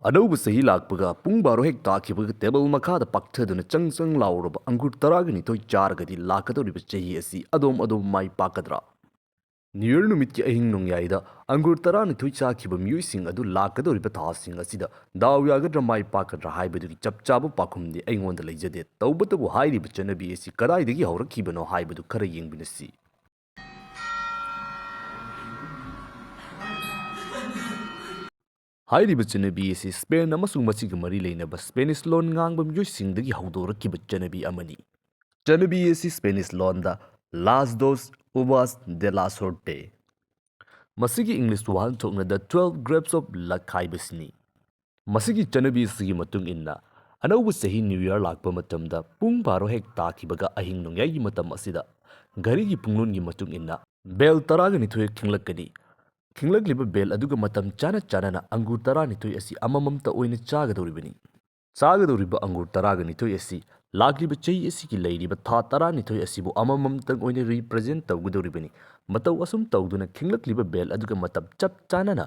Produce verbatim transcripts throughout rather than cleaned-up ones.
ꯑꯅꯧꯕ ꯆꯍꯤ ꯂꯥꯛꯄꯒ ꯄꯨꯡ ꯕꯥꯔꯣ ꯍꯦꯛ ꯇꯥꯈꯤꯕꯒ ꯇꯦꯕꯜ ꯃꯈꯥꯗ ꯄꯥꯛꯊꯗꯨꯅ ꯆꯪ ꯆꯪ ꯂꯥꯎꯔꯕ ꯑꯪꯒꯨꯔ ꯇꯔꯥꯒ ꯅꯤꯊꯣꯏ ꯆꯥꯔꯒꯗꯤ ꯂꯥꯛꯀꯗꯧꯔꯤꯕ ꯆꯍꯤ ꯑꯁꯤ ꯑꯗꯣꯝ ꯑꯗꯣꯝ ꯃꯥꯏ ꯄꯥꯛꯀꯗ꯭ꯔꯥ? ꯅ꯭ꯌꯨ ꯌꯔ ꯅꯨꯃꯤꯠꯀꯤ ꯑꯍꯤꯡ ꯅꯣꯡꯌꯥꯏꯗ ꯑꯪꯒꯨꯔ ꯇꯔꯥꯅꯤꯊꯣꯏ ꯆꯥꯈꯤꯕ ꯃꯤꯑꯣꯏꯁꯤꯡ ꯑꯗꯨ ꯂꯥꯛꯀꯗꯧꯔꯤꯕ ꯊꯥꯁꯤꯡ ꯑꯁꯤꯗ ꯗꯥꯎ ꯌꯥꯒꯗ꯭ꯔꯥ ꯃꯥꯏ ꯄꯥꯛꯀꯗ꯭ꯔꯥ ꯍꯥꯏꯕꯗꯨꯒꯤ ꯆꯞ ꯆꯥꯕ ꯄꯥꯎꯈꯨꯝꯗꯤ ꯑꯩꯉꯣꯟꯗ ꯂꯩꯖꯗꯦ꯫ ꯇꯧꯕꯇꯕꯨ ꯍꯥꯏꯔꯤꯕ ꯆꯠꯅꯕꯤ ꯑꯁꯤ ꯀꯗꯥꯏꯗꯒꯤ ꯍꯧꯔꯛꯈꯤꯕꯅꯣ ꯍꯥꯏꯕꯗꯨ ꯈꯔ ꯌꯦꯡꯃꯤꯟꯅꯁꯤ꯫ ꯍꯥꯏꯔꯤꯕ ꯆꯠꯅꯕꯤ ꯑꯁꯤ ꯁ꯭ꯄꯦꯟ ꯑꯃꯁꯨꯡ ꯃꯁꯤꯒ ꯃꯔꯤ ꯂꯩꯅꯕ ꯁ꯭ꯄꯦꯅꯤꯁ ꯂꯣꯟ ꯉꯥꯡꯕ ꯃꯤꯑꯣꯏꯁꯤꯡꯗꯒꯤ ꯍꯧꯗꯣꯔꯛꯈꯤꯕ ꯆꯠꯅꯕꯤ ꯑꯃꯅꯤ꯫ ꯆꯠꯅꯕꯤ ꯑꯁꯤ ꯁ꯭ꯄꯦꯅꯤꯁ ꯂꯣꯟꯗ Las Dos Uvas de la Suerte, ꯃꯁꯤꯒꯤ English ꯋꯥꯍꯟꯊꯣꯛꯅ The Twelve Grapes of Luck ꯍꯥꯏꯕꯁꯤꯅꯤ꯫ ꯃꯁꯤꯒꯤ ꯆꯠꯅꯕꯤ ꯑꯁꯤꯒꯤ ꯃꯇꯨꯡ ꯏꯟꯅ, ꯑꯅꯧꯕ ꯆꯍꯤ ꯅ꯭ꯌꯨ ꯌꯔ ꯂꯥꯛꯄ ꯃꯇꯝꯗ ꯄꯨꯡ ꯕꯥꯔꯣ ꯍꯦꯛ ꯇꯥꯈꯤꯕꯒ ꯑꯍꯤꯡ ꯅꯣꯡꯌꯥꯏꯒꯤ ꯃꯇꯝ ꯑꯁꯤꯗ ꯘꯔꯤꯒꯤ ꯄꯨꯡꯂꯣꯟꯒꯤ ꯃꯇꯨꯡ ꯏꯟꯅ ꯕꯦꯜ ꯇꯔꯥꯒ ꯅꯤꯊꯣꯏ ꯈꯤꯡꯂꯛꯀꯅꯤ꯫ ꯈꯤꯡꯂꯛꯂꯤꯕ ꯕꯦꯜ ꯑꯗꯨꯒ ꯃꯇꯝ ꯆꯥꯅ ꯆꯥꯅꯅ ꯑꯪꯒꯨꯔ ꯇꯔꯥꯅꯤꯊꯣꯏ ꯑꯁꯤ ꯑꯃꯃꯝꯇ ꯑꯣꯏꯅ ꯆꯥꯒꯗꯧꯔꯤꯕꯅꯤ꯫ ꯆꯥꯒꯗꯧꯔꯤꯕ ꯑꯪꯒꯨꯔ ꯇꯔꯥꯒ ꯅꯤꯊꯣꯏ ꯑꯁꯤ ꯂꯥꯛꯂꯤꯕ ꯆꯍꯤ ꯑꯁꯤꯒꯤ ꯂꯩꯔꯤꯕ ꯊꯥ ꯇꯔꯥꯅꯤꯊꯣꯏ ꯑꯁꯤꯕꯨ ꯑꯃꯃꯝꯇꯪ ꯑꯣꯏꯅ ꯔꯤꯄ꯭ꯔꯖꯦꯟ ꯇꯧꯒꯗꯧꯔꯤꯕꯅꯤ꯫ ꯃꯇꯧ ꯑꯁꯨꯝ ꯇꯧꯗꯨꯅ ꯈꯤꯡꯂꯛꯂꯤꯕ ꯕꯦꯜ ꯑꯗꯨꯒ ꯃꯇꯝ ꯆꯞ ꯆꯥꯅꯅ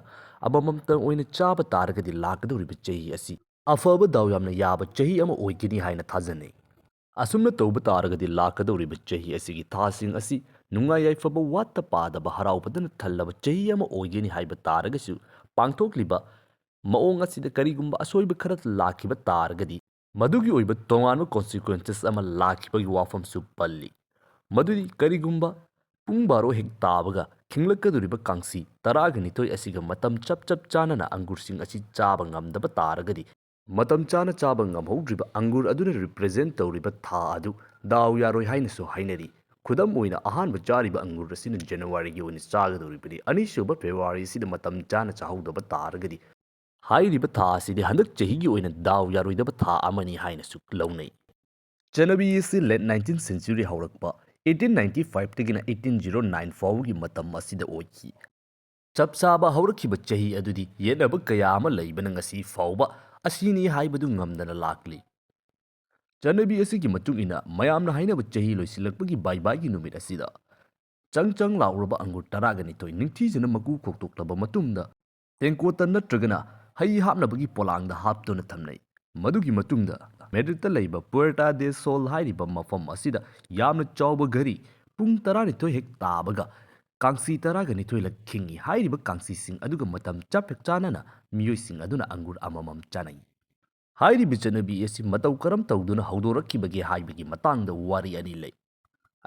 ꯑꯃꯃꯝꯇꯪ ꯑꯣꯏꯅ ꯆꯥꯕ ꯇꯥꯔꯒꯗꯤ ꯂꯥꯛꯀꯗꯧꯔꯤꯕ ꯆꯍꯤ ꯑꯁꯤ ꯑꯐꯕ ꯗꯥꯎ ꯌꯥꯝꯅ ꯌꯥꯕ ꯆꯍꯤ ꯑꯃ ꯑꯣꯏꯒꯅꯤ ꯍꯥꯏꯅ ꯊꯥꯖꯅꯩ꯫ ꯑꯁꯨꯝꯅ ꯇꯧꯕ ꯇꯥꯔꯒꯗꯤ ꯂꯥꯛꯀꯗꯧꯔꯤꯕ ꯆꯍꯤ ꯑꯁꯤꯒꯤ ꯊꯥꯁꯤꯡ ꯑꯁꯤ ꯅꯨꯡꯉꯥꯏ ꯌꯥꯏꯐꯕ ꯋꯥꯠꯇ ꯄꯥꯗꯕ ꯍꯔꯥꯎꯕꯗꯅ ꯊꯜꯂꯕ ꯆꯍꯤ ꯑꯃ ꯑꯣꯏꯒꯅꯤ ꯍꯥꯏꯕ ꯇꯥꯔꯒꯁꯨ, ꯄꯥꯡꯊꯣꯛꯂꯤꯕ ꯃꯑꯣꯡ ꯑꯁꯤꯗ ꯀꯔꯤꯒꯨꯝꯕ ꯑꯁꯣꯏꯕ ꯈꯔ ꯂꯥꯛꯈꯤꯕ ꯇꯥꯔꯒꯗꯤ, ꯃꯗꯨꯒꯤ ꯑꯣꯏꯕ ꯇꯣꯉꯥꯟꯕ ꯀꯣꯟꯁꯤꯀ꯭ꯋꯦꯟꯁꯦꯁ ꯑꯃ ꯂꯥꯛꯈꯤꯕꯒꯤ ꯋꯥꯐꯝꯁꯨ ꯄꯜꯂꯤ꯫ ꯃꯗꯨꯗꯤ ꯀꯔꯤꯒꯨꯝꯕ ꯄꯨꯡ ꯕꯥꯔꯣ ꯍꯦꯛ ꯇꯥꯕꯒ ꯈꯤꯡꯂꯛꯀꯗꯧꯔꯤꯕ ꯀꯥꯡꯁꯤ ꯇꯔꯥꯒ ꯅꯤꯊꯣꯏ ꯑꯁꯤꯒ ꯃꯇꯝ ꯆꯞ ꯆꯞ ꯆꯥꯅꯅ ꯑꯪꯒꯨꯔꯁꯤꯡ ꯑꯁꯤ ꯆꯥꯕ ꯉꯝꯗꯕ ꯇꯥꯔꯒꯗꯤ, ꯃꯇꯝ ꯆꯥꯅ ꯆꯥꯕ ꯉꯝꯍꯧꯗ꯭ꯔꯤꯕ ꯑꯪꯒꯨꯔ ꯑꯗꯨꯅ ꯔꯤꯄ꯭ꯔꯖꯦꯟ ꯇꯧꯔꯤꯕ ꯊꯥ ꯑꯗꯨ ꯗꯥꯎ ꯌꯥꯔꯣꯏ ꯍꯥꯏꯅꯁꯨ ꯍꯥꯏꯅꯔꯤ꯫ ꯈꯨꯗꯝ ꯑꯣꯏꯅ, ꯑꯍꯥꯟꯕ ꯆꯥꯔꯤꯕ ꯑꯪꯒꯨꯔ ꯑꯁꯤꯅ ꯖꯅꯋꯥꯔꯤꯒꯤ ꯑꯣꯏꯅ ꯆꯥꯒꯗꯧꯔꯤꯕꯅꯤ꯫ ꯑꯅꯤꯁꯨꯕ ꯐꯦꯕ꯭ꯔꯨꯋꯥꯔꯤ ꯑꯁꯤꯗ ꯃꯇꯝ ꯆꯥꯅ ꯆꯥꯍꯧꯗꯕ ꯇꯥꯔꯒꯗꯤ, ꯍꯥꯏꯔꯤꯕ ꯊꯥ ꯑꯁꯤꯗꯤ ꯍꯟꯗꯛ ꯆꯍꯤꯒꯤ ꯑꯣꯏꯅ ꯗꯥꯎ ꯌꯥꯔꯣꯏꯗꯕ ꯊꯥ ꯑꯃꯅꯤ ꯍꯥꯏꯅꯁꯨ ꯂꯧꯅꯩ꯫ ꯆꯠꯅꯕꯤ ꯑꯁꯤ ꯂꯦꯠ ꯅꯥꯏꯟꯇꯤꯟ ꯁꯦꯟꯆꯨꯔꯤ ꯍꯧꯔꯛꯄ, ꯑꯩꯠꯇꯤꯟ ꯅꯥꯏꯟꯇꯤ ꯐꯥꯏꯚꯇꯒꯤꯅ ꯑꯩꯠꯇꯤꯟ ꯖꯤꯔꯣ ꯅꯥꯏꯟ ꯐꯥꯎꯕꯒꯤ ꯃꯇꯝ ꯑꯁꯤꯗ ꯑꯣꯏꯈꯤ꯫ ꯆꯞ ꯆꯥꯕ ꯍꯧꯔꯛꯈꯤꯕ ꯆꯍꯤ ꯑꯗꯨꯗꯤ ꯌꯦꯠꯅꯕ ꯀꯌꯥ ꯑꯃ ꯂꯩꯕꯅ ꯉꯁꯤ ꯐꯥꯎꯕ ꯑꯁꯤꯅꯤ ꯍꯥꯏꯕꯗꯨ ꯉꯝꯗꯅ ꯂꯥꯛꯂꯤ꯫ ꯆꯠꯅꯕꯤ ꯑꯁꯤꯒꯤ ꯃꯇꯨꯡ ꯏꯟꯅ, ꯃꯌꯥꯝꯅ ꯍꯥꯏꯅꯕ ꯆꯍꯤ ꯂꯣꯏꯁꯤꯜꯂꯛꯄꯒꯤ ꯕꯥꯏ ꯕꯥꯏꯒꯤ ꯅꯨꯃꯤꯠ ꯑꯁꯤꯗ ꯆꯪ ꯆꯪ ꯂꯥꯎꯔꯕ ꯑꯪꯒꯨꯔ ꯇꯔꯥꯒ ꯅꯤꯊꯣꯏ ꯅꯤꯡꯊꯤꯖꯅ ꯃꯀꯨ ꯈꯣꯛꯇꯣꯛꯂꯕ ꯃꯇꯨꯡꯗ, ꯇꯦꯡꯀꯣꯠꯇ ꯅꯠꯇ꯭ꯔꯒꯅ ꯍꯩ ꯍꯥꯞꯅꯕꯒꯤ ꯄꯣꯂꯥꯡꯗ ꯍꯥꯞꯇꯨꯅ ꯊꯝꯅꯩ꯫ ꯃꯗꯨꯒꯤ ꯃꯇꯨꯡꯗ ꯃꯦꯗ꯭ꯔꯤꯗꯇ ꯂꯩꯕ Puerta del Sol ꯍꯥꯏꯔꯤꯕ ꯃꯐꯝ ꯑꯁꯤꯗ ꯌꯥꯝꯅ ꯆꯥꯎꯕ ꯘꯔꯤ ꯄꯨꯡ ꯇꯔꯥꯅꯤꯊꯣꯏ ꯍꯦꯛ ꯇꯥꯕꯒ ꯀꯥꯡꯁꯤ ꯇꯔꯥꯒ ꯅꯤꯊꯣꯏ ꯂꯛ ꯈꯤꯡꯏ꯫ ꯍꯥꯏꯔꯤꯕ ꯀꯥꯡꯁꯤꯁꯤꯡ ꯑꯗꯨꯒ ꯃꯇꯝ ꯆꯞ ꯍꯦꯛ ꯆꯥꯅꯅ ꯃꯤꯑꯣꯏꯁꯤꯡ ꯑꯗꯨꯅ ꯑꯪꯒꯨꯔ ꯑꯃꯃꯝ ꯆꯥꯅꯩ꯫ ꯍꯥꯏꯔꯤꯕ ꯆꯠꯅꯕꯤ ꯑꯁꯤ ꯃꯇꯧ ꯀꯔꯝ ꯇꯧꯗꯨꯅ ꯍꯧꯗꯣꯔꯛꯈꯤꯕꯒꯦ ꯍꯥꯏꯕꯒꯤ ꯃꯇꯥꯡꯗ ꯋꯥꯔꯤ ꯑꯅꯤ ꯂꯩ꯫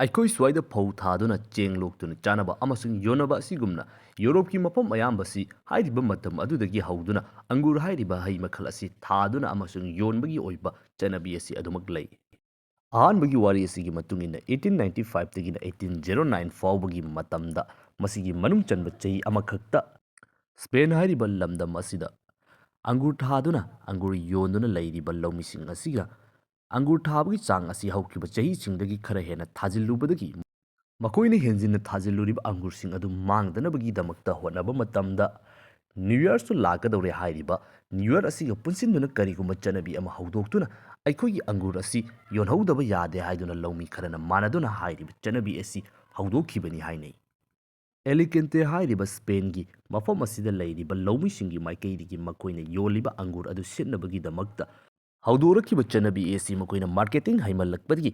ꯑꯩꯈꯣꯏ ꯁ꯭ꯋꯥꯏꯗ ꯐꯧ ꯊꯥꯗꯨꯅ ꯆꯦꯡ ꯂꯣꯛꯇꯨꯅ ꯆꯥꯅꯕ ꯑꯃꯁꯨꯡ ꯌꯣꯟꯅꯕ ꯑꯁꯤꯒꯨꯝꯅ ꯌꯨꯔꯣꯞꯀꯤ ꯃꯐꯝ ꯑꯌꯥꯝꯕꯁꯤ ꯍꯥꯏꯔꯤꯕ ꯃꯇꯝ ꯑꯗꯨꯗꯒꯤ ꯍꯧꯗꯨꯅ ꯑꯪꯒꯨꯔ ꯍꯥꯏꯔꯤꯕ ꯍꯩ ꯃꯈꯜ ꯑꯁꯤ ꯊꯥꯗꯨꯅ ꯑꯃꯁꯨꯡ ꯌꯣꯟꯕꯒꯤ ꯑꯣꯏꯕ ꯆꯠꯅꯕꯤ ꯑꯁꯤ ꯑꯗꯨꯃꯛ ꯂꯩ꯫ ꯑꯍꯥꯟꯕꯒꯤ ꯋꯥꯔꯤ ꯑꯁꯤꯒꯤ ꯃꯇꯨꯡ ꯏꯟꯅ eighteen ninety five ꯗꯒꯤꯅ eighteen zero nine ꯐꯥꯎꯕꯒꯤ ꯃꯇꯝꯗ ꯃꯁꯤꯒꯤ ꯃꯅꯨꯡ ꯆꯟꯕ ꯆꯍꯤ ꯑꯃꯈꯛꯇ ꯁ꯭ꯄꯦꯟ ꯍꯥꯏꯔꯤꯕ ꯂꯝꯗꯝ ꯑꯁꯤꯗ ꯑꯪꯒꯨꯔ ꯊꯥꯗꯨꯅ ꯑꯪꯒꯨꯔ ꯌꯣꯟꯗꯨꯅ ꯂꯩꯔꯤꯕ ꯂꯧꯃꯤꯁꯤꯡ ꯑꯁꯤꯒ ꯑꯪꯒꯨꯔ ꯊꯥꯕꯒꯤ ꯆꯥꯡ ꯑꯁꯤ ꯍꯧꯈꯤꯕ ꯆꯍꯤꯁꯤꯡꯗꯒꯤ ꯈꯔ ꯍꯦꯟꯅ ꯊꯥꯖꯤꯜꯂꯨꯕꯗꯒꯤ ꯃꯈꯣꯏꯅ ꯍꯦꯟꯖꯤꯟꯅ ꯊꯥꯖꯤꯜꯂꯨꯔꯤꯕ ꯑꯪꯒꯨꯔꯁꯤꯡ ꯑꯗꯨ ꯃꯥꯡꯗꯅꯕꯒꯤꯗꯃꯛꯇ ꯍꯣꯠꯅꯕ ꯃꯇꯝꯗ New Yearꯁꯨ ꯂꯥꯛꯀꯗꯧꯔꯦ ꯍꯥꯏꯔꯤꯕ New Year ꯑꯁꯤꯒ ꯄꯨꯟꯁꯤꯟꯗꯨꯅ ꯀꯔꯤꯒꯨꯝꯕ ꯆꯠꯅꯕꯤ ꯑꯃ ꯍꯧꯗꯣꯛꯇꯨꯅ ꯑꯩꯈꯣꯏꯒꯤ ꯑꯪꯒꯨꯔ ꯑꯁꯤ ꯌꯣꯟꯍꯧꯗꯕ ꯌꯥꯗꯦ ꯍꯥꯏꯗꯨꯅ ꯂꯧꯃꯤ ꯈꯔꯅ ꯃꯥꯟꯅꯗꯨꯅ ꯍꯥꯏꯔꯤꯕ ꯆꯠꯅꯕꯤ ꯑꯁꯤ ꯍꯧꯗꯣꯛꯈꯤꯕꯅꯤ ꯍꯥꯏꯅꯩ꯫ ꯑꯦꯂꯤꯀꯦꯟꯇꯦ ꯍꯥꯏꯔꯤꯕ ꯁ꯭ꯄꯦꯟꯒꯤ ꯃꯐꯝ ꯑꯁꯤꯗ ꯂꯩꯔꯤꯕ ꯂꯧꯃꯤꯁꯤꯡꯒꯤ ꯃꯥꯏꯀꯩꯗꯒꯤ ꯃꯈꯣꯏꯅ ꯌꯣꯜꯂꯤꯕ ꯑꯪꯒꯨꯔ ꯑꯗꯨ ꯁꯤꯠꯅꯕꯒꯤꯗꯃꯛꯇ ꯍꯧꯗꯣꯔꯛꯈꯤꯕ ꯆꯠꯅꯕꯤ ꯑꯁꯤ ꯃꯈꯣꯏꯅ ꯃꯥꯔꯀꯦꯇꯤꯡ ꯍꯩꯃꯜꯂꯛꯄꯗꯒꯤ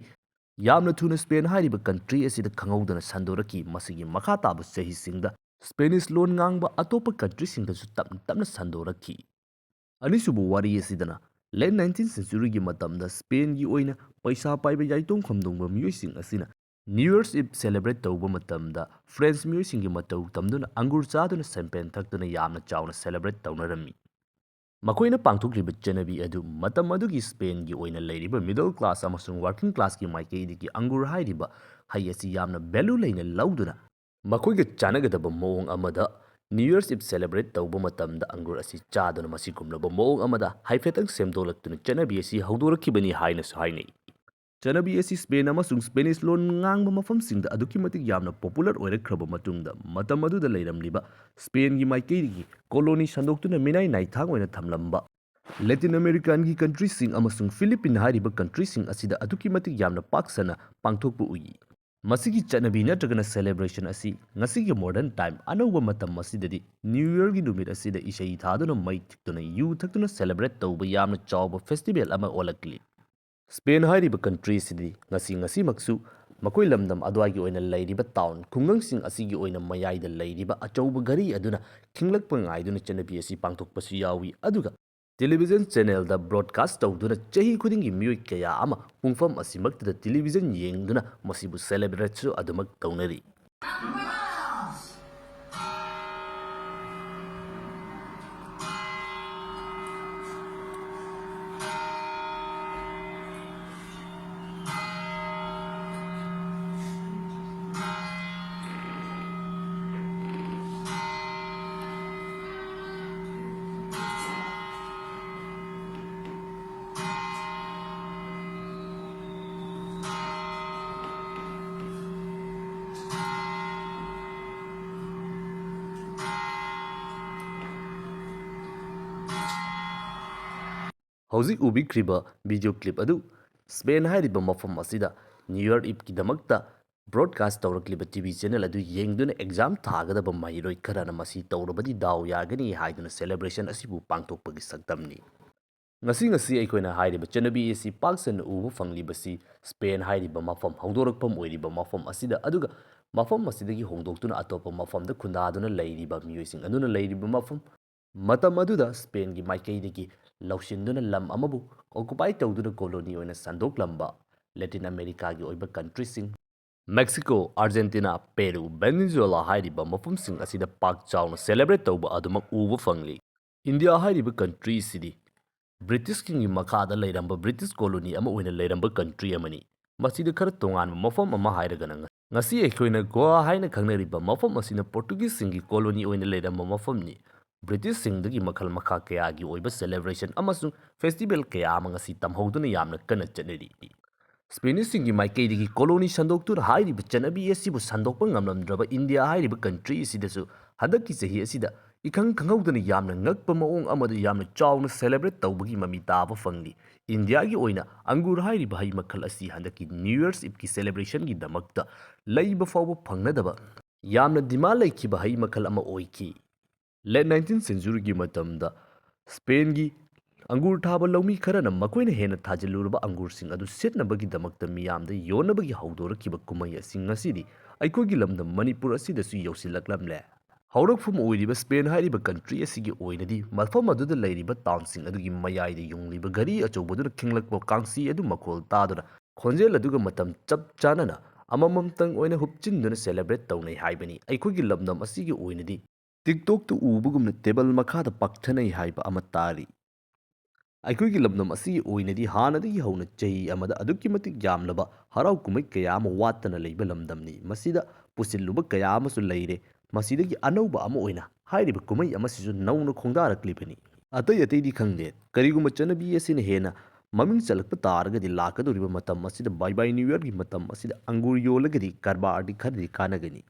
ꯌꯥꯝꯅ ꯊꯨꯅ ꯁ꯭ꯄꯦꯟ ꯍꯥꯏꯔꯤꯕ ꯀꯟꯇ꯭ꯔꯤ ꯑꯁꯤꯗ ꯈꯪꯍꯧꯗꯅ ꯁꯟꯗꯣꯔꯛꯈꯤ꯫ ꯃꯁꯤꯒꯤ ꯃꯈꯥ ꯇꯥꯕ ꯆꯍꯤꯁꯤꯡꯗ ꯁ꯭ꯄꯦꯅꯤꯁ ꯂꯣꯟ ꯉꯥꯡꯕ ꯑꯇꯣꯞꯄ ꯀꯟꯇ꯭ꯔꯤꯁꯤꯡꯗꯁꯨ ꯇꯞꯅ ꯇꯞꯅ ꯁꯟꯗꯣꯔꯛꯈꯤ꯫ ꯑꯅꯤꯁꯨꯕ ꯋꯥꯔꯤ ꯑꯁꯤꯗꯅ late nineteenth centuryꯒꯤ ꯃꯇꯝꯗ ꯁ꯭ꯄꯦꯟꯒꯤ ꯑꯣꯏꯅ ꯄꯩꯁꯥ ꯄꯥꯏꯕ ꯌꯥꯏꯇꯣꯡ ꯈꯝꯗꯣꯡꯕ ꯃꯤꯑꯣꯏꯁꯤꯡ ꯑꯁꯤꯅ New Year's Eve celebrate ꯇꯧꯕ ꯃꯇꯝꯗ ꯐ꯭ꯔꯦꯟꯁ ꯃꯤꯑꯣꯏꯁꯤꯡꯒꯤ ꯃꯇꯧ ꯇꯝꯗꯨꯅ ꯑꯪꯒꯨꯔ ꯆꯥꯗꯨꯅ ꯁꯦꯝꯄꯦꯟ ꯊꯛꯇꯨꯅ ꯌꯥꯝꯅ ꯆꯥꯎꯅ celebrate ꯇꯧꯅꯔꯝꯃꯤ꯫ ꯃꯈꯣꯏꯅ ꯄꯥꯡꯊꯣꯛꯂꯤꯕ ꯆꯠꯅꯕꯤ ꯑꯗꯨ ꯃꯇꯝ ꯑꯗꯨꯒꯤ ꯁ꯭ꯄꯦꯟꯒꯤ ꯑꯣꯏꯅ ꯂꯩꯔꯤꯕ middle class ꯑꯃꯁꯨꯡ working classꯀꯤ ꯃꯥꯏꯀꯩꯗꯒꯤ ꯑꯪꯒꯨꯔ ꯍꯥꯏꯔꯤꯕ ꯍꯩ ꯑꯁꯤ ꯌꯥꯝꯅ value ꯂꯩꯅ ꯂꯧꯗꯨꯅ ꯃꯈꯣꯏꯒ ꯆꯥꯟꯅꯒꯗꯕ ꯃꯑꯣꯡ ꯑꯃꯗ New Year's Eve celebrate ꯇꯧꯕ ꯃꯇꯝꯗ ꯑꯪꯒꯨꯔ ꯑꯁꯤ ꯆꯥꯗꯨꯅ ꯃꯁꯤꯒꯨꯝꯂꯕ ꯃꯑꯣꯡ ꯑꯃꯗ ꯍꯥꯏꯐꯦꯠꯇꯪ ꯁꯦꯝꯗꯣꯛꯂꯛꯇꯨꯅ ꯆꯠꯅꯕꯤ ꯑꯁꯤ ꯍꯧꯗꯣꯔꯛꯈꯤꯕꯅꯤ ꯍꯥꯏꯅꯁꯨ ꯍꯥꯏꯅꯩ꯫ ꯆꯠꯅꯕꯤ ꯑꯁꯤ ꯁ꯭ꯄꯦꯟ ꯑꯃꯁꯨꯡ ꯁ꯭ꯄꯦꯅꯤꯁ ꯂꯣꯟ ꯉꯥꯡꯕ ꯃꯐꯝꯁꯤꯡꯗ ꯑꯗꯨꯛꯀꯤ ꯃꯇꯤꯛ ꯌꯥꯝꯅ popular ꯑꯣꯏꯔꯛꯈ꯭ꯔꯕ ꯃꯇꯨꯡꯗ ꯃꯇꯝ ꯑꯗꯨꯗ ꯂꯩꯔꯝꯂꯤꯕ ꯁ꯭ꯄꯦꯟꯒꯤ ꯃꯥꯏꯀꯩꯗꯒꯤ colony ꯁꯟꯗꯣꯛꯇꯨꯅ ꯃꯤꯅꯥꯏ ꯅꯥꯏꯊꯥꯡ ꯑꯣꯏꯅ ꯊꯝꯂꯝꯕ Latin Americanꯒꯤ countryꯁꯤꯡ ꯑꯃꯁꯨꯡ Philippine ꯍꯥꯏꯔꯤꯕ countryꯁꯤꯡ ꯑꯁꯤꯗ ꯑꯗꯨꯛꯀꯤ ꯃꯇꯤꯛ ꯌꯥꯝꯅ ꯄꯥꯛ ꯁꯟꯅ ꯄꯥꯡꯊꯣꯛꯄ ꯎꯏ꯫ ꯃꯁꯤꯒꯤ ꯆꯠꯅꯕꯤ ꯅꯠꯇ꯭ꯔꯒꯅ celebration ꯑꯁꯤ ꯉꯁꯤꯒꯤ modern time ꯑꯅꯧꯕ ꯃꯇꯝ ꯑꯁꯤꯗꯗꯤ New Yearꯒꯤ ꯅꯨꯃꯤꯠ ꯑꯁꯤꯗ ꯏꯁꯩ ꯊꯥꯗꯨꯅ, ꯃꯩ ꯊꯤꯛꯇꯨꯅ, ꯌꯨ ꯊꯛꯇꯨꯅ celebrate ꯇꯧꯕ ꯌꯥꯝꯅ ꯆꯥꯎꯕ festival ꯑꯃ ꯑꯣꯜꯂꯛꯂꯤ꯫ Spain ꯍꯥꯏꯔꯤꯕ country ꯑꯁꯤꯗꯤ ꯉꯁꯤ, ꯉꯁꯤꯃꯛꯁꯨ ꯃꯈꯣꯏ ꯂꯝꯗꯝ ꯑꯗꯨꯋꯥꯏꯒꯤ ꯑꯣꯏꯅ ꯂꯩꯔꯤꯕ town ꯈꯨꯡꯒꯪꯁꯤꯡ ꯑꯁꯤꯒꯤ ꯑꯣꯏꯅ ꯃꯌꯥꯏꯗ ꯂꯩꯔꯤꯕ ꯑꯆꯧꯕ ꯘꯔꯤ ꯑꯗꯨꯅ ꯈꯤꯡꯂꯛꯄ ꯉꯥꯏꯗꯨꯅ ꯆꯠꯅꯕꯤ ꯑꯁꯤ ꯄꯥꯡꯊꯣꯛꯄꯁꯨ ꯌꯥꯎꯏ꯫ ꯑꯗꯨꯒ television channelꯗ broadcast ꯇꯧꯗꯨꯅ ꯆꯍꯤ ꯈꯨꯗꯤꯡꯒꯤ ꯃꯤꯑꯣꯏ ꯀꯌꯥ ꯑꯃ ꯄꯨꯡꯐꯝ ꯑꯁꯤꯃꯛꯇꯗ television ꯌꯦꯡꯗꯨꯅ ꯃꯁꯤꯕꯨ celebrateꯁꯨ ꯑꯗꯨꯃꯛ ꯇꯧꯅꯔꯤ꯫ ꯍꯧꯖꯤꯛ ꯎꯕꯤꯈ꯭ꯔꯤꯕ video clip ꯑꯗꯨ Spain ꯍꯥꯏꯔꯤꯕ ꯃꯐꯝ ꯑꯁꯤꯗ New Year Eveꯀꯤꯗꯃꯛꯇ broadcast ꯇꯧꯔꯛꯂꯤꯕ TV channel ꯑꯗꯨ ꯌꯦꯡꯗꯨꯅ exam ꯊꯥꯒꯗꯕ ꯃꯍꯩꯔꯣꯏ ꯈꯔꯅ ꯃꯁꯤ ꯇꯧꯔꯕꯗꯤ ꯗꯥꯎ ꯌꯥꯒꯅꯤ ꯍꯥꯏꯗꯨꯅ celebration ꯑꯁꯤꯕꯨ ꯄꯥꯡꯊꯣꯛꯄꯒꯤ ꯁꯛꯇꯝꯅꯤ꯫ ꯉꯁꯤ, ꯉꯁꯤ ꯑꯩꯈꯣꯏꯅ ꯍꯥꯏꯔꯤꯕ ꯆꯠꯅꯕꯤ ꯑꯁꯤ ꯄꯥꯛ ꯁꯟꯅ ꯎꯕ ꯐꯪꯂꯤꯕꯁꯤ Spain ꯍꯥꯏꯔꯤꯕ ꯃꯐꯝ, ꯍꯧꯗꯣꯔꯛꯐꯝ ꯑꯣꯏꯔꯤꯕ ꯃꯐꯝ ꯑꯁꯤꯗ, ꯑꯗꯨꯒ ꯃꯐꯝ ꯑꯁꯤꯗꯒꯤ ꯍꯣꯡꯗꯣꯛꯇꯨꯅ ꯑꯇꯣꯞꯄ ꯃꯐꯝꯗ ꯈꯨꯟꯗꯥꯗꯨꯅ ꯂꯩꯔꯤꯕ ꯃꯤꯑꯣꯏꯁꯤꯡ ꯑꯗꯨꯅ ꯂꯩꯔꯤꯕ ꯃꯐꯝ, ꯃꯇꯝ ꯑꯗꯨꯗ Spainꯒꯤ ꯃꯥꯏꯀꯩꯗꯒꯤ ꯂꯧꯁꯤꯟꯗꯨꯅ ꯂꯝ ꯑꯃꯕꯨ occupy ꯇꯧꯗꯨꯅ colony ꯑꯣꯏꯅ ꯁꯟꯗꯣꯛꯂꯝꯕ Latin Americaꯒꯤ ꯑꯣꯏꯕ countryꯁꯤꯡ, Mexico, Argentina, Peru, Venezuela ꯍꯥꯏꯔꯤꯕ ꯃꯐꯝꯁꯤꯡ ꯑꯁꯤꯗ ꯄꯥꯛ ꯆꯥꯎꯅ celebrate ꯇꯧꯕ ꯑꯗꯨꯃꯛ ꯎꯕ ꯐꯪꯂꯤ꯫ India ꯍꯥꯏꯔꯤꯕ country ꯑꯁꯤꯗꯤ Britishꯁꯤꯡꯒꯤ ꯃꯈꯥꯗ ꯂꯩꯔꯝꯕ British colony ꯑꯃ ꯑꯣꯏꯅ ꯂꯩꯔꯝꯕ country ꯑꯃꯅꯤ꯫ ꯃꯁꯤꯗ ꯈꯔ ꯇꯣꯉꯥꯟꯕ ꯃꯐꯝ ꯑꯃ ꯍꯥꯏꯔꯒꯅ ꯉ-, ꯉꯁꯤ ꯑꯩꯈꯣꯏꯅ Goa ꯍꯥꯏꯅ ꯈꯪꯅꯔꯤꯕ ꯃꯐꯝ ꯑꯁꯤꯅ Portugueseꯁꯤꯡꯒꯤ colony ꯑꯣꯏꯅ ꯂꯩꯔꯝꯕ ꯃꯐꯝꯅꯤ꯫ Britishꯁꯤꯡꯗꯒꯤ ꯃꯈꯜ ꯃꯈꯥ ꯀꯌꯥꯒꯤ ꯑꯣꯏꯕ celebration ꯑꯃꯁꯨꯡ festival ꯀꯌꯥ ꯑꯃ ꯉꯁꯤ ꯇꯝꯍꯧꯗꯨꯅ ꯌꯥꯝꯅ ꯀꯟꯅ ꯆꯠꯅꯔꯤ꯫ Spainishꯁꯤꯡꯒꯤ ꯃꯥꯏꯀꯩꯗꯒꯤ colony ꯁꯟꯗꯣꯛꯇꯨꯅ ꯍꯥꯏꯔꯤꯕ ꯆꯠꯅꯕꯤ ꯑꯁꯤꯕꯨ ꯁꯟꯗꯣꯛꯄ ꯉꯝꯂꯝꯗ꯭ꯔꯕ India ꯍꯥꯏꯔꯤꯕ country ꯑꯁꯤꯗꯁꯨ ꯍꯟꯗꯛꯀꯤ ꯆꯍꯤ ꯑꯁꯤꯗ ꯏꯈꯪ ꯈꯪꯍꯧꯗꯅ ꯌꯥꯝꯅ ꯉꯛꯄ ꯃꯑꯣꯡ ꯑꯃꯗ ꯌꯥꯝꯅ ꯆꯥꯎꯅ celebrate ꯇꯧꯕꯒꯤ ꯃꯃꯤ ꯇꯥꯕ ꯐꯪꯂꯤ꯫ ꯏꯟꯗꯤꯌꯥꯒꯤ ꯑꯣꯏꯅ ꯑꯪꯒꯨꯔ ꯍꯥꯏꯔꯤꯕ ꯍꯩ ꯃꯈꯜ ꯑꯁꯤ ꯍꯟꯗꯛꯀꯤ New Year's Eve ꯀꯤ celebration ꯒꯤꯗꯃꯛꯇ ꯂꯩꯕ ꯐꯥꯎꯕ ꯐꯪꯅꯗꯕ ꯌꯥꯝꯅ demand ꯂꯩꯈꯤꯕ ꯍꯩ ꯃꯈꯜ ꯑꯃ ꯑꯣꯏꯈꯤ꯫ Late nineteenth century ꯒꯤ ꯃꯇꯝꯗ Spain ꯒꯤ ꯑꯪꯒꯨꯔ ꯊꯥꯕ ꯂꯧꯃꯤ ꯈꯔꯅ ꯃꯈꯣꯏꯅ ꯍꯦꯟꯅ ꯊꯥꯖꯤꯜꯂꯨꯔꯕ ꯑꯪꯒꯨꯔꯁꯤꯡ ꯑꯗꯨ ꯁꯤꯠꯅꯕꯒꯤꯗꯃꯛꯇ ꯃꯤꯌꯥꯝꯗ ꯌꯣꯟꯅꯕꯒꯤ ꯍꯧꯗꯣꯔꯛꯈꯤꯕ ꯀꯨꯝꯍꯩ ꯑꯁꯤ ꯉꯁꯤꯗꯤ ꯑꯩꯈꯣꯏꯒꯤ ꯂꯝꯗꯝ ꯃꯅꯤꯄꯨꯔ ꯑꯁꯤꯗꯁꯨ ꯌꯧꯁꯤꯜꯂꯛꯂꯝꯂꯦ꯫ ꯍꯧꯔꯛꯐꯝ ꯑꯣꯏꯔꯤꯕ Spain ꯍꯥꯏꯔꯤꯕ country ꯑꯁꯤꯒꯤ ꯑꯣꯏꯅꯗꯤ ꯃꯐꯝ ꯑꯗꯨꯗ ꯂꯩꯔꯤꯕ town ꯁꯤꯡ ꯑꯗꯨꯒꯤ ꯃꯌꯥꯏꯗ ꯌꯨꯡꯂꯤꯕ ꯘꯔꯤ ꯑꯆꯧꯕꯗꯨꯅ ꯈꯤꯡꯂꯛꯄ ꯀꯥꯡꯁꯤ ꯑꯗꯨ ꯃꯈꯣꯜ ꯇꯥꯗꯨꯅ ꯈꯣꯟꯖꯦꯜ ꯑꯗꯨꯒ ꯃꯇꯝ ꯆꯞ ꯆꯥꯅꯅ ꯑꯃꯃꯝꯇꯪ ꯑꯣꯏꯅ ꯍꯨꯞꯆꯤꯟꯗꯨꯅ celebrate ꯇꯧꯅꯩ ꯍꯥꯏꯕꯅꯤ꯫ ꯑꯩꯈꯣꯏꯒꯤ ꯂꯝꯗꯝ ꯑꯁꯤꯒꯤ ꯑꯣꯏꯅꯗꯤ TikTok ꯇ ꯎꯕꯒꯨꯝꯅ table ꯃꯈꯥꯗ ꯄꯥꯛꯊꯅꯩ ꯍꯥꯏꯕ ꯑꯃ ꯇꯥꯔꯤ꯫ ꯑꯩꯈꯣꯏꯒꯤ ꯂꯝꯗꯝ ꯑꯁꯤꯒꯤ ꯑꯣꯏꯅꯗꯤ ꯍꯥꯟꯅꯗꯒꯤ ꯍꯧꯅ ꯆꯍꯤ ꯑꯃꯗ ꯑꯗꯨꯛꯀꯤ ꯃꯇꯤꯛ ꯌꯥꯝꯂꯕ ꯍꯔꯥꯎ ꯀꯨꯝꯍꯩ ꯀꯌꯥ ꯑꯃ ꯋꯥꯠꯇꯅ ꯂꯩꯕ ꯂꯝꯗꯝꯅꯤ꯫ ꯃꯁꯤꯗ ꯄꯨꯁꯤꯜꯂꯨꯕ ꯀꯌꯥ ꯑꯃꯁꯨ ꯂꯩꯔꯦ꯫ ꯃꯁꯤꯗꯒꯤ ꯑꯅꯧꯕ ꯑꯃ ꯑꯣꯏꯅ ꯍꯥꯏꯔꯤꯕ ꯀꯨꯝꯍꯩ ꯑꯃꯁꯤꯁꯨ ꯅꯧꯅ ꯈꯣꯡꯗꯥꯔꯛꯂꯤꯕꯅꯤ꯫ ꯑꯇꯩ ꯑꯇꯩꯗꯤ ꯈꯪꯗꯦ, ꯀꯔꯤꯒꯨꯝꯕ ꯆꯠꯅꯕꯤ ꯑꯁꯤꯅ ꯍꯦꯟꯅ ꯃꯃꯤꯡ ꯆꯠꯂꯛꯄ ꯇꯥꯔꯒꯗꯤ ꯂꯥꯛꯀꯗꯧꯔꯤꯕ ꯃꯇꯝ ꯑꯁꯤꯗ Bye Bye New Year ꯒꯤ ꯃꯇꯝ ꯑꯁꯤꯗ ꯑꯪꯒꯨꯔ ꯌꯣꯜꯂꯒꯗꯤ ꯀꯔꯕꯥꯔꯗꯤ ꯈꯔꯗꯤ ꯀꯥꯟꯅꯒꯅꯤ꯫